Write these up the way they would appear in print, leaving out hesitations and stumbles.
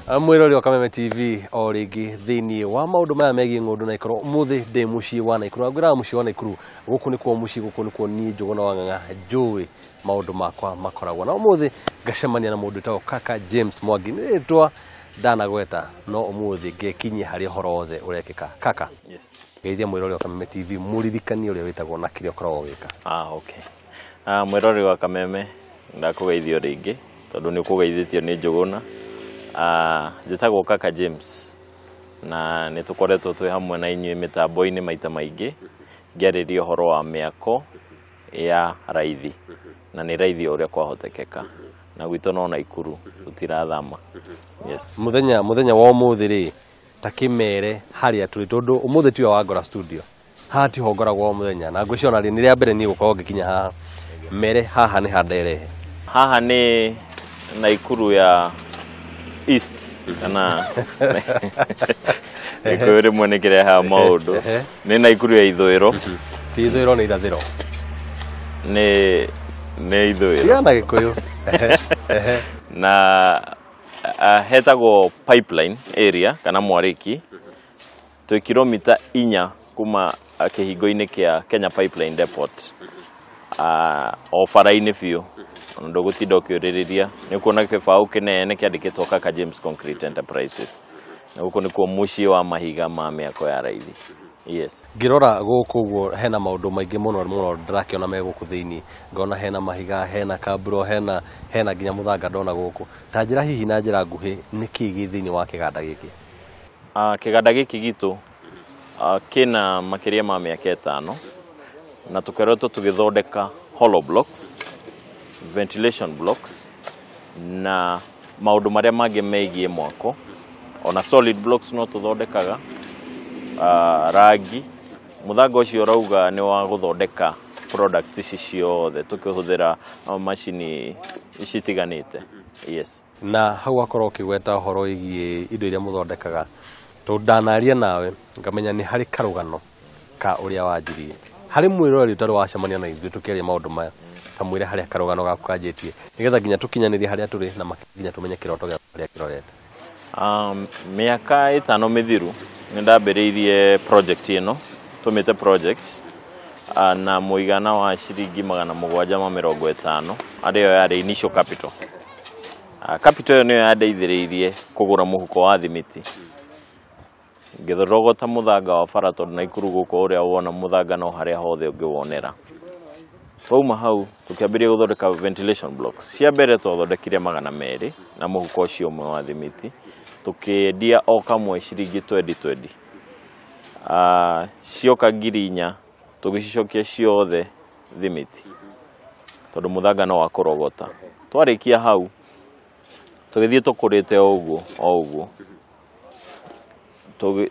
Mwĩrori wa Kameme TV, o rĩngĩ thĩinĩ wa maũndũ maya megiĩ ng'ũndũ na ikorwo ũmũthĩ ndĩ mũciĩ wa Naikuru. Na ngwĩraga mũciĩ wa Naikuru, gũkũ nĩkuo mũciĩ, gũkũ nĩkuo niĩ Njũgũna wa Ng'ang'a njũĩ maũndũ makwa makoragwo. Na ũmũthĩ ngacemania na mũndũ wĩtagwo Kaka James Mwangi, nĩ rĩtwa ndanagweta, no ũmũthĩ ngekinyia harĩa ũhoro wothe ũrekĩka. Kaka, Yes. geithia mwĩrori wa Kameme TV, mũririkanie ũrĩa wĩtagwo na kĩrĩa ũkoragwo ũgĩka. Ah, okay. Ah, mwĩrori wa Kameme, ndakũgeithio rĩngĩ tondũ nĩ ũkũgeithĩtio nĩ Njũgũna. Ah, njĩtagwo Kaka James na nĩ tũkoretwo twĩ hamwe na inyuĩ mĩtambo-inĩ maita maingĩ ngĩarĩria ũhoro wa mĩako ya raithi, na nĩ raithi o ũrĩa kwahotekeka, na gwitũ no Naikuru tũtirathama. Yes. Mũthenya wa ũmũthĩ rĩ, ta kĩmere harĩa tũrĩ, tondũ ũmũthĩ tiwe wangora studio haha, tiho ngoragwo o mũthenya, na ngwĩciria ona rĩ nĩ rĩa mbere niĩ gũkorwo ngĩkinya haha. Mere haha nĩ handerehe. Haha nĩ Naikuru ya East, kana Gĩkũyũ rĩmwe nĩ kĩrehaga maũndũ. Nĩ Naikuru ya ithũĩro. Ti ithũĩro, nĩ irathĩro. Nĩ ithũĩro. Tigana na Gĩkũyũ. Na hetagwo Pipeline area kana Mwarĩki. Twĩ kilomita 4 kuma kĩhingo-inĩ kĩa Kenya Pipeline Depot, o bara-inĩ biũ, ona ndũgũtinda ũkĩũrĩrĩria, nĩ ũkuona kĩbaũ kĩnene kĩandĩkĩtwo Kaka James Concrete Enterprises, na gũkũ nĩkuo mũciĩ wa mahiga ma mĩako ya raithi. Yes. Ngĩrora gũkũ ũguo hena maũndũ maingĩ mũno mũno ndĩrakĩona me gũkũ thĩinĩ, ngona hena mahiga, hena kaburo, hena nginya mũthanga ndona gũkũ. Ta njĩra hihi na njĩra nguhĩ, nĩ kĩĩ gĩ thĩinĩ wa kĩganda gĩkĩ? Kĩganda gĩkĩ gitũ kĩna makĩria ma mĩaka 5, na tũkoretwo tũgĩthondeka hollow blocks, ventilation blocks na maũndũ marĩa mangĩ megiĩ mwako. Ona solid blocks no tũthondekaga, rangi mũthanga ũcio ũrauga nĩ wa gũthondeka products ici ciothe tũkĩhũthĩra macini citiganĩte. Yes. Na hau wakorwo ũkĩgweta ũhoro wĩgiĩ indo iria mũthondekaga, tondũ ndanaria nawe ngamenya nĩ harĩ karũgano ka ũrĩa wanjirie. Harĩ mwĩroreri ũtarĩ wacemania na ithuĩ tũkĩaria maũndũ maya, ta mwĩre harĩa karũgano gaku kanjĩtie, nĩgetha nginya tũkinyanĩrie harĩa tũrĩ na nginya tũmenye kĩroto gĩaku harĩa kĩrorete. Mĩaka 5 mĩthiru nĩ ndambĩrĩirie project ĩno, tũmĩte project, na mũigana wa ciringi 750, arĩyo yarĩ initial capital. Capital ĩyo nĩyo yandeithĩrĩirie kũgũra mũhuko wa thimiti, ngĩthorogota mũthanga wa bara, tondũ Naikuru gũkũ ũrĩa wona mũthanga no harĩa hothe ũngĩwonera. Twauma hau tũkĩambĩrĩria gũthondeka ventilation blocks. Cia mbere twathondekire 200 na mũhuko ũcio ũmwe wa thimiti, tũkĩendia o kamwe ciringi twendi twendi. Cioka 4,000, tũgĩcicokia ciothe thimiti, tondũ mũthanga no wa kũrogota. Twarĩkia hau tũgĩthiĩ tũkũrĩte o ũguo o ũguo,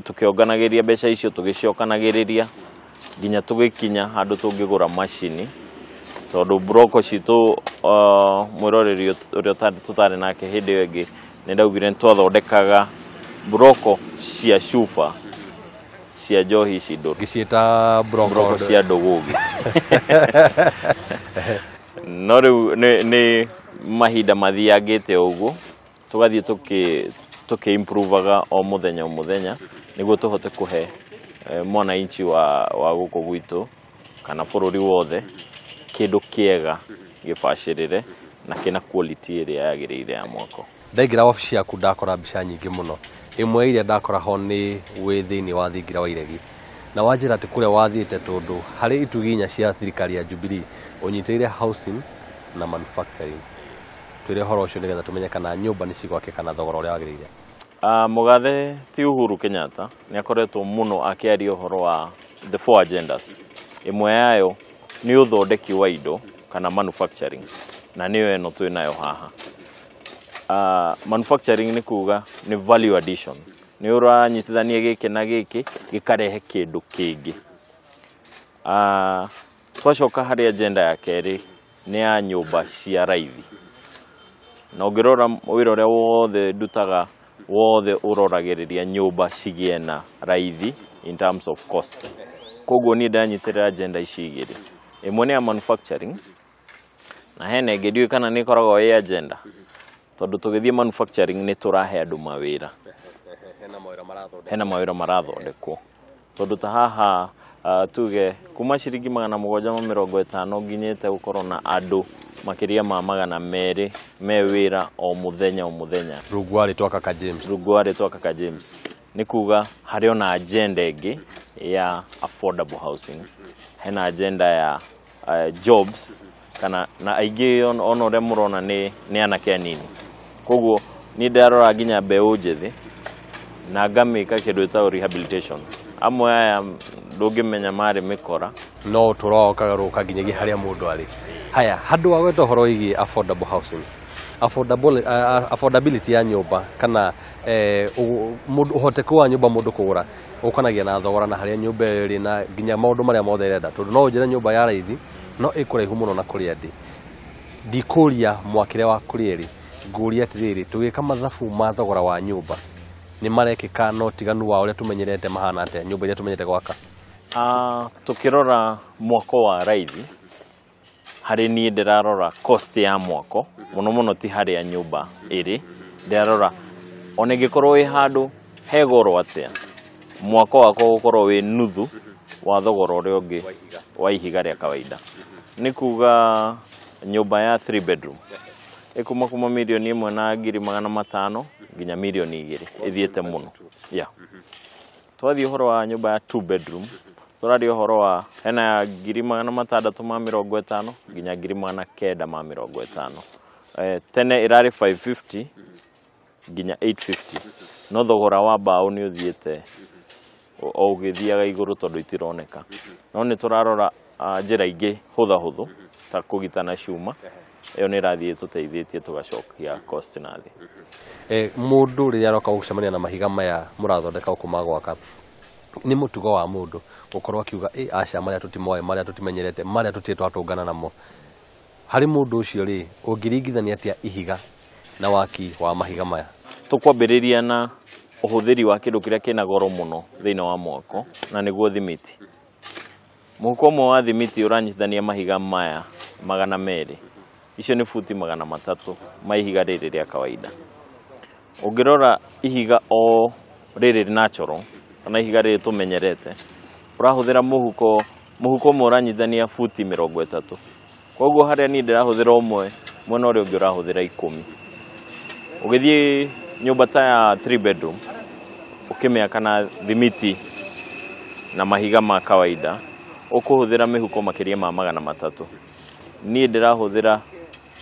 tũkĩonganagĩria mbeca icio, tũgĩcokanagĩrĩria nginya tũgĩkinya handũ tũngĩgũra macini, tondũ broko citũ, mwĩroreri ũrĩa tũtarĩ nake hĩndĩ ĩyo ĩngĩ, nĩ ndaugire nĩ twathondekaga broko cia cuba cia njohi ici ndũrũ. Ngĩciĩta broko. Broko cia ndũgũgĩ. No rĩu nĩ mahinda mathiangĩte ũguo, tũgathiĩ tũkĩ improvaga o mũthenya o mũthenya, nĩguo tũhote kũhe mwananchi wa gũkũ gwitũ kana bũrũri wothe kĩndũ kĩega, gĩbacĩrĩre na kĩna quality ĩrĩa yagĩrĩire ya mwako. Ndaingĩra wabici yaku ndakora mbica nyingĩ mũno. Ĩmwe iria ndakora ho nĩ wĩ thĩinĩ wa thingira wa iregi, na wanjĩra atĩ kũrĩa wathiĩte, tondũ harĩ itugĩ 4 cia thirikari ya Jubilee ũnyitĩrĩire housing na manufacturing. Twĩre ũhoro ũcio nĩgetha tũmenye kana nyũmba nĩ cigwakĩka na thogora ũrĩa wagĩrĩire. Mũgathe ti Uhuru Kenyatta nĩ akoretwo mũno akĩaria ũhoro wa the four agendas. Ĩmwe yayo nĩ ũthondeki wa indo kana manufacturing, na nĩyo ĩno twĩ nayo haha. Manufacturing nĩ kuga nĩ value addition, nĩ ũranyitithania gĩkĩ na gĩkĩ gĩkarehe kĩndũ kĩngĩ. Twacoka harĩ agenda ya kerĩ, nĩ ya nyũmba cia raithi, na ũngĩrora wĩra ũrĩa wothe ndutaga wothe ũroragĩrĩria nyũmba cigĩe na raithi in terms of cost. Koguo niĩ ndanyitĩrĩra agenda ici igĩrĩ, ĩmwe nĩ ya manufacturing na hena ĩngĩ ndiũĩ kana nĩ ĩkoragwo ĩ agenda. Tondũ tũgĩthiĩ manufacturing nĩ tũrahe andũ mawĩra. Hena mawĩra marathondekwo. Tondũ ta haha tuge kuma ciringi 750 nginyĩte gũkorwo na andũ makĩria ma 200 me wĩra o mũthenya o mũthenya. Rungu wa rĩtwa Kaka James. Rungu wa rĩtwa Kaka James. Nĩ kuga harĩ ona agenda ĩngĩ ya affordable housing. Hena agenda ya jobs kana na aingĩ ona ũrĩa mũrona nĩ anake anini. Koguo niĩ ndĩrarora nginya mbeũ njĩthĩ na ngamĩka kĩndũ gĩtagwo rehabilitation. Amwe aya ndũngĩmenya marĩ mĩkora. No ũtũro wao ũkagarũrũka nginyagia harĩa mũndũ arĩ. Haya, handũ wa gweta ũhoro wĩgiĩ affordable housing. Affordability ya nyũmba kana ũhoteku wa nyũmba mũndũ kũgũra ũkanagia na thogora na harĩa nyũmba ĩyo ĩrĩ na nginya maũndũ marĩa mothe ĩrenda. Tondũ no ũnjĩre nyũmba ya raithi no ĩkũraihu mũno na kũrĩa ndĩ. Ndikũria mwakĩre wa kũrĩa ĩrĩ, ngũria atĩrĩrĩ, tũgĩka mathabu ma thogora wa nyũmba nĩ marekĩka no tiganu wa ũrĩa tũmenyerete mahana atĩa nyũmba iria tũmenyerete gwaka? Tũkĩrora mwako wa raithi harĩ niĩ ndĩrarora cost ya mwako mũno mũno ti harĩa nyũmba ĩrĩ, ndĩrarora ona ĩngĩkorwo ĩ handũ he goro atĩa mwako wakwa ũgũkorwo wĩ nuthu wa thogora ũrĩa ũngĩ wa ihiga rĩa kawaida. Nĩ kuga nyũmba ya 3 bedroom ĩkuma kuma 1,500,000 nginya 2 million ĩthiĩte mũno. Yeah. Twathiĩ ũhoro wa nyũmba ya 2 bedroom tũraria ũhoro wa hena ya 650,000 nginya 950,000. Tene ĩrarĩ 550 nginya 850 no thogora wa mbaũ nĩ ũthiĩte o ũgĩthiaga igũrũ tondũ itironeka. No nĩ tũrarora njĩra ingĩ hũthahũthũ ta kũgita na cuma ĩyo nĩ ĩrathiĩ ĩtũteithĩtie tũgacokia cost na thĩ. Mũndũ rĩrĩa aroka gũcemania na mahiga maya mũrathondeka gũkũ ma gwaka nĩ mũtugo wa mũndũ gũkorwo akiuga ĩ aca marĩa tũtimoĩ marĩa tũtimenyerete marĩa tũtirĩ twatũngana namo. Harĩ mũndũ ũcio rĩ, ũngĩringithania atĩa ihiga na waki wa mahiga maya? Tũkwambĩrĩria na ũhũthĩri wa kĩndũ kĩrĩa kĩna goro mũno thĩinĩ wa mwako na nĩguo thimiti. Mũhuko ũmwe wa thimiti ũranyitithania mahiga maya 200. Icio nĩ buti 300 ma ihiga rĩrĩ rĩa kawaida. Ũngĩrora ihiga o rĩrĩ natural kana ihiga rĩrĩ tũmenyerete ũrahũthĩra mũhuko ũmwe ũranyitithania buti 30. Koguo harĩa niĩ ndĩrahũthĩra ũmwe mwena ũrĩa ũngĩ ũrahũthĩra 10. Ũgĩthiĩ nyũmba ta ya 3 bedroom ũkĩmĩaka na thimiti na mahiga ma kawaida ũkũhũthĩra mĩhuko makĩria ma 300. Niĩ ndĩrahũthĩra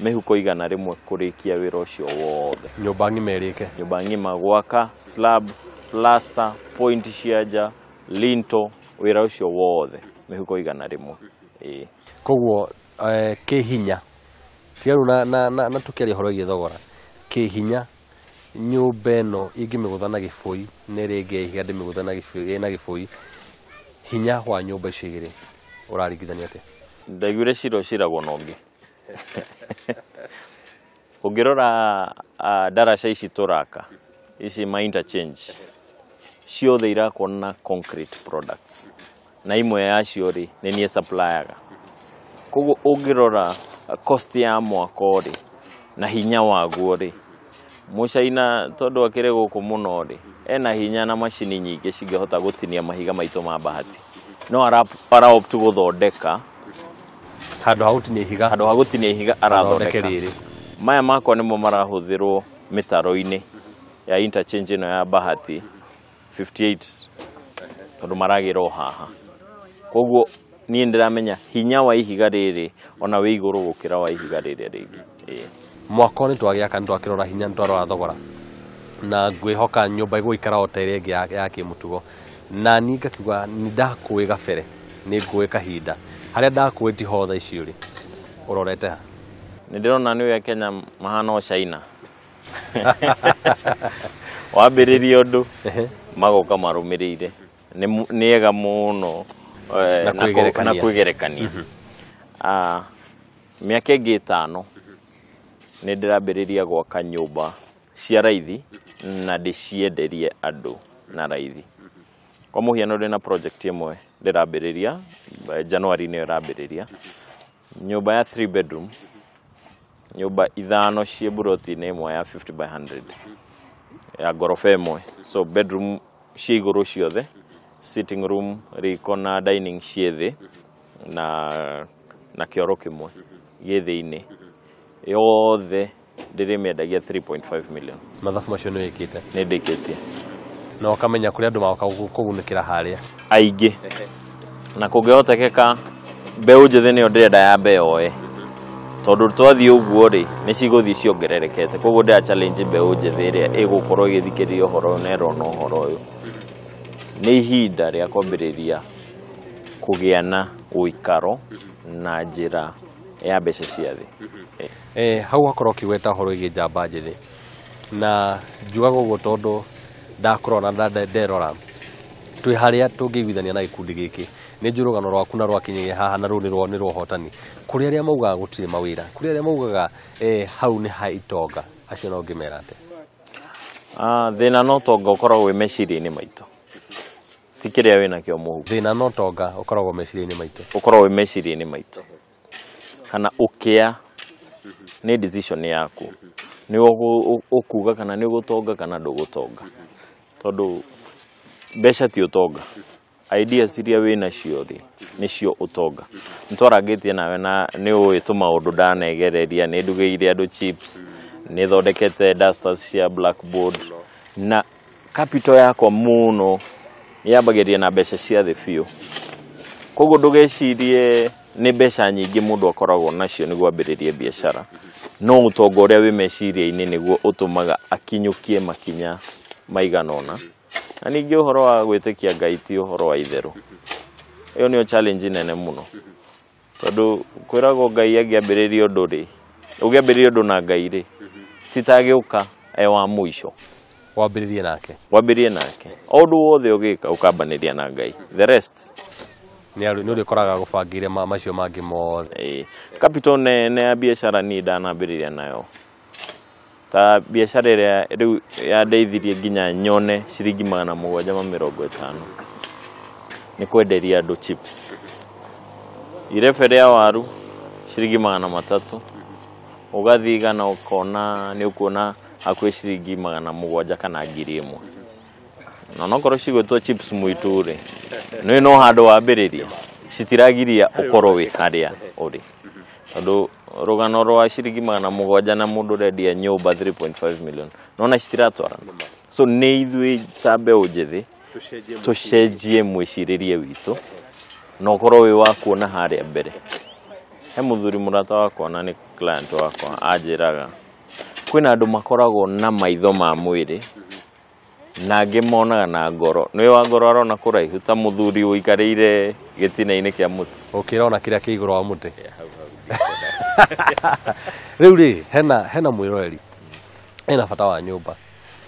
mĩhuko 100 kũrĩkia wĩra ũcio wothe. Nyũmba ng'ima ĩrĩke. Nyũmba ng'ima gwaka slab, plaster, point cia nja, lintel, wĩra ũcio wothe mĩhuko 100. Ĩĩ. Koguo kĩhinya tiga rĩu na tũkĩaria ũhoro wĩgiĩ thogora kĩhinya nyũmba ĩno ingĩmĩgũtha na gĩbũi na ĩrĩa ĩngĩ ya ihiga ndĩmĩgũthe na gĩbũi, hinya wa nyũmba icio igĩrĩ ũraringithania atĩa? Ndaiguire cira ũciragwo na ũngĩ. Ũngĩrora ndaraca ici tũraka ici ma interchange ciothe irakwo na concrete products na imwe yacio rĩ nĩ niĩ suppliaga. Koguo ũngĩrora cost ya mwako rĩ na hinya waguo rĩ, mũcaina tondũ akĩrĩ gũkũ mũno rĩ ena hinya na macini nyingĩ cingĩhota gũtinia mahiga maitũ ma bahati no ara opt gũthondeka handũ ha gũtinia ihiga, handũ ha gũtinia ihiga athondeke arathondeka rĩrĩ. Maya makwa nĩmo marahũthĩrwo mĩtaro-inĩ ya interchange ĩno ya Bahati 58 tondũ maragĩra o haha. Koguo niĩ ndĩramenya hinya wa ihiga rĩrĩ ona wĩ igũrũ gũkĩra wa ihiga rĩrĩa rĩngĩ. Ĩĩ. Mwako nĩ twagĩaka nĩ twakĩrora hinya nĩ twarora thogora na ngwĩhoka nyũmba ĩgũikara o ta ĩrĩa ĩngĩ ya kĩmũtugo na niĩ ngakiuga nĩ ndakũĩ gabere nĩ ngũĩ kahinda harĩa ndakũĩ ti ho thaa ici ũrĩ ũrorete ha? Nĩ ndĩrona nĩ ũrĩa Kenya mahana o China. Wambĩrĩria ũndũ magoka marũmĩrĩire. Nĩ ega mũno Na kwĩgerekania. Na kwĩgerekania. Mĩaka ĩngĩ 5 nĩ ndĩrambĩrĩria gwaka nyũmba cia raithi na ndĩcienderie andũ na raithi. Kwa mũhiano ndĩna project ĩmwe ndĩrambĩrĩria January nĩyo ĩrambĩrĩria. Nyũmba ya 3 bedroom Nyũmba 5 ciĩ buroti-inĩ ĩmwe ya 50 by 100 ya ngoroba ĩmwe. So bedroom ciĩ igũrũ ciothe, sitting room, riko na dining ciĩ thĩ, na kĩoro kĩmwe gĩ thĩinĩ. Yothe ndĩrĩmĩendagia 3.5 million. Mathabu macio nĩ wĩkĩte? Nĩ ndĩkĩtie. Na ũkamenya kũrĩa andũ magoka kũgunĩkĩra harĩa? Aingĩ. Na kũngĩhotekeka mbeũ njĩthĩ nĩyo ndĩrenda yambe yoe, tondũ twathiĩ ũguo rĩ, nĩ cigũthiĩ ciongererekete. Koguo ndĩra challenge mbeũ njĩthĩ ĩrĩa ĩgũkorwo ĩgĩthikĩrĩria ũhoro ũyũ na ĩrona ũhoro ũyũ. Nĩ ihinda rĩa kwambĩrĩria kũgĩa na ũikaro na njĩra ya mbeca cia thĩ. Hau wakorwo ũkĩgweta ũhoro wĩgiĩ njamba njĩthĩ, na njugaga ũguo tondũ ndakũrora na nderora twĩ harĩa tũngĩiguithania na gĩkundi gĩkĩ. Nĩ njũĩ rũgano rwaku na rwakinyagia haha, na rũu nĩ rwa ũhotani. Kũrĩ arĩa maugaga gũtirĩ mawĩra, kũrĩ arĩa maugaga hau nĩ ha itonga, acio no ngĩmera atĩa? Thĩna no ũtonga ũkoragwo wĩ meciria-inĩ maitũ, ti kĩrĩa wĩnakĩo mũhuko. Thĩna no ũtonga ũkoragwo meciria-inĩ maitũ. Ũkoragwo wĩ meciria-inĩ maitũ. Kana ũkĩa nĩ decision yaku. Nĩ ũkuga kana nĩ ũgũtonga kana ndũgũtonga. Tondũ mbeca ti ũtonga. Ideas iria wĩnacio rĩ, nĩcio ũtonga. Nĩ twarangĩtie nawe na nĩ ũĩ tũmaũndũ ndanegereria, nĩ ndugĩire andũ chips, nĩ thondekete dusters cia blackboard, na capital yakwa mũno yambagĩrĩria na mbeca cia thĩ biũ. Koguo ndũgecirie nĩ mbeca nyingĩ mũndũ akoragwo nacio nĩguo ambĩrĩrie biacara, no ũtonga ũrĩa wĩ meciria-inĩ nĩguo ũtũmaga akinyũkie makinya maigana ũna. Na ningĩ ũhoro wa gwĩtĩkia Ngai ti ũhoro wa itherũ. Ĩyo nĩyo challenge nene mũno, tondũ kwĩragwo Ngai angĩambĩrĩria ũndũ rĩ, ũngĩambĩrĩria ũndũ na Ngai rĩ, ti ta agĩũka e wa mũico. Wambĩrĩrie nake. Wambĩrĩrie nake. O ũndũ wothe ũgĩka ũkambanĩria na Ngai. The rest nĩ ũrĩkoraga gũbangĩire macio mangĩ mothe. Capital nene ya biacara niĩ ndanambĩrĩria nayo. Ta biacara ĩrĩa rĩu yandeithirie nginya nyone ciringi 750 nĩ kwenderia andũ chips. Irebe rĩa waru ciringi 300, ũgathiĩ igana ũkona nĩ ũkuona hakuhĩ ciringi 700 kana 1000. Na onokorwo cigwĩtwo chips mũitũ rĩ, nĩ no handũ wambĩrĩria, citiragiria ũkorwo wĩ harĩa ũrĩ. Tondũ rũgano rwa ciringi 700 na mũndũ ũrendia nyũmba 3.5 million, nona citiratwarana. So nĩ ithuĩ ta mbeũ njĩthĩ tũcenjie mwĩcirĩrie witũ na ũkorwo wĩ wa kuona harĩa mbere. He mũthuri mũrata wakwa na nĩ client wakwa anjĩraga kwĩna andũ makoragwo na maitho ma mwĩrĩ na angĩ monaga na ngoro. Nĩ wa ngoro arona kũraihu ta mũthuri ũikarĩire gĩtina-inĩ kĩa mũtĩ. Ũkĩrona kĩrĩa kĩ igũrũ wa mũtĩ. Rĩu rĩ, hena mwĩroreri ena bata wa nyũmba.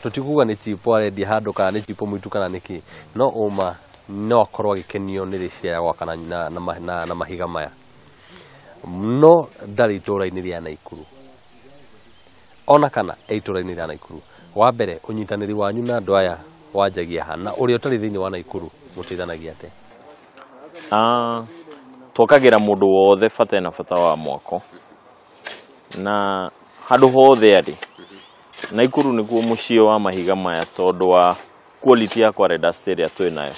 Tũtikuga nĩ chipo arendia handũ kana nĩ chipo mũitu kana nĩ kĩ, no ũma no akorwo agĩkenio nĩ rĩciria rĩa gwaka na mahiga maya, no ndarĩ itũũra-inĩ rĩa Naikuru ona kana e itũũra-inĩ rĩa Naikuru. Wa mbere, ũnyitanĩri wanyu na andũ aya wanjagia ha, na ũrĩa ũtarĩ thĩinĩ wa Naikuru mũteithanagia atĩa? Twakagĩra mũndũ wothe bata ena bata wa mwako na handũ hothe arĩ. Naikuru nĩkuo mũciĩ wa mahiga maya tondũ wa quality ya Kware dust ĩrĩa twĩ nayo.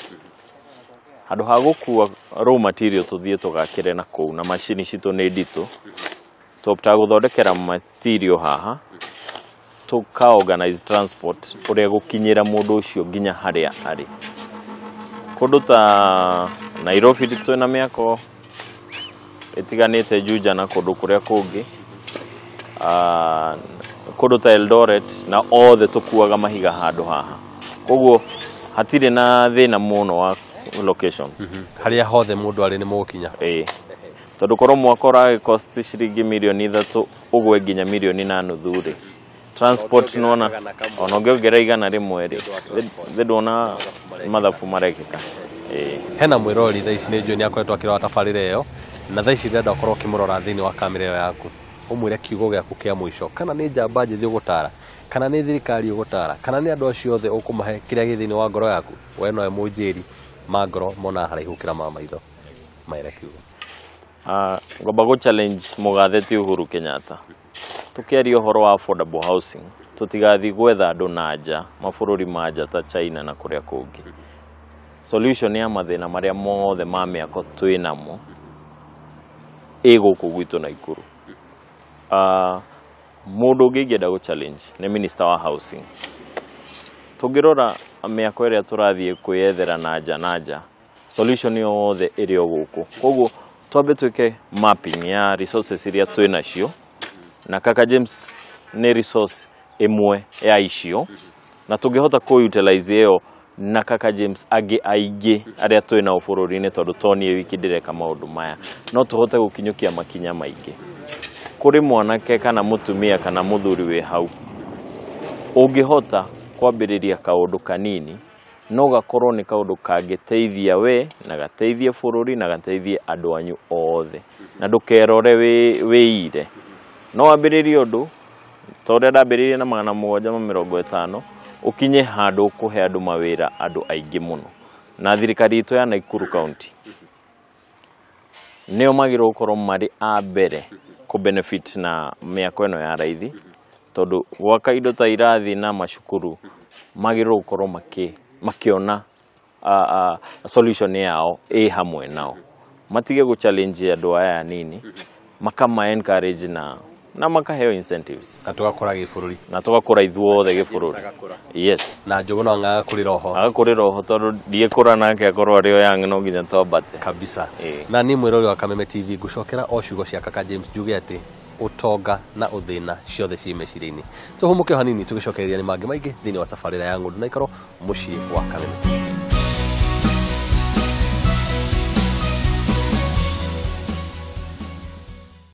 Handũ ha gũkua raw material tũthiĩ tũgakĩre na kũu na macini citũ nĩ nditũ, tũhotaga gũthondekera material haha, tũka organize transport ũrĩa gũkinyĩra mũndũ ũcio nginya harĩa arĩ. Kũndũ ta Nairobi twĩna mĩako ĩtiganĩte, Juja na kũndũ kũrĩa kũngĩ, kũndũ ta Eldoret, na othe tũkuaga mahiga handũ haha. Koguo hatirĩ na thĩna mũno wa location. Harĩa hothe mũndũ arĩ nĩ mũgũkinya. Tondũ korwo mwaka ũragĩ cost ciringi mirioni 3 ũgwe nginya mirioni na nuthu rĩ, transport nona ona ũngĩongerera 100 rĩ, thĩ ndwona mathabu marekĩka. Hena mwĩroreri thaa ici nĩ njũĩ nĩ akoretwo akĩrora tabarĩra ĩyo, na thaa ici ndĩrenda ũkorwo ũkĩmũrora thĩinĩ wa kamera ĩyo yaku, ũmwĩre kiugo gĩaku kĩa mũico, kana nĩ njamba njĩthĩ ũgũtara, kana nĩ thirikari ũgũtara, kana nĩ andũ acio othe ũkũmahe kĩrĩa gĩ thĩinĩ wa ngoro yaku. We nowe mũnjĩri ma ngoro monaga haraihu gũkĩra ma maitho. Maere kiugo. Ngomba gũ challenge mũgathe ti Uhuru Kenyatta. Tũkĩaria ũhoro wa affordable housing, tũtigathiĩ gwetha andũ na nja, mabũrũri ma nja ta China na kũrĩa kũngĩ. Solution ya mathĩna marĩa mothe ma mĩako twĩ namo ĩ gũkũ gwitũ Naikuru. Mũndũ ũngĩ ingĩenda gũ challenge nĩ minister wa housing. Tũngĩrora mĩako ĩrĩa tũrathiĩ kwĩyethera na nja na nja, solution yothe ĩrĩ o gũkũ. Koguo twambe twĩke mapping ya resources iria twĩ nacio, na Kaka James nĩ resource ĩmwe ya icio, na tũngĩhota kũ utilize ĩyo na Kaka James angĩ aingĩ arĩa twĩ nao bũrũri-inĩ, tondũ to niĩ wiki ndĩreka maũndũ maya, no tũhote gũkinyũkia makinya maingĩ. Kũrĩ mwanake kana mũtumia kana mũthuri wĩ hau ũngĩhota kwambĩrĩria kaũndũ kanini, no gakorwo nĩ kaũndũ kangĩteithia we na gateithie bũrũri na gateithie andũ anyu othe, na ndũkerore wĩire. No wambĩrĩrie ũndũ ta ũrĩa ndambĩrĩirie na 750, ũkinye handũ ũkũhe andũ mawĩra, andũ aingĩ mũno. Na thirikari itũ ya Nakuru County nĩo magĩrĩirwo gũkorwo marĩ a mbere kũ benefit na mĩako ĩno ya raithi, tondũ gwaka indo ta irathi na macukuru magĩrĩirwo gũkorwo makĩona solution yao ĩ hamwe nao, matige gũ challenge andũ aya anini, makama encourage na makaheo incentives, na tũgakũra gĩbũrũri, na tũgakũra ithuothe gĩbũrũri. Yes. Na Njũgũna Wang'ang'a agakũrĩra oho, agakũrĩra oho, tondũ ndiĩkũra nake akorwo arĩ o young, no nginya twambate kabisa. Ĩĩ. Na niĩ mwĩrori wa Kameme TV ngũcokera o ciugo cia Kaka James njuge atĩ ũtonga na ũthĩna ciothe ciĩ meciria-inĩ. Tũhũmũke o hanini, tũgĩcokereria nĩ mangĩ maingĩ thĩinĩ wa tabarĩra ya Ng'ũndũ na Ikaro, mũciĩ wa Kameme.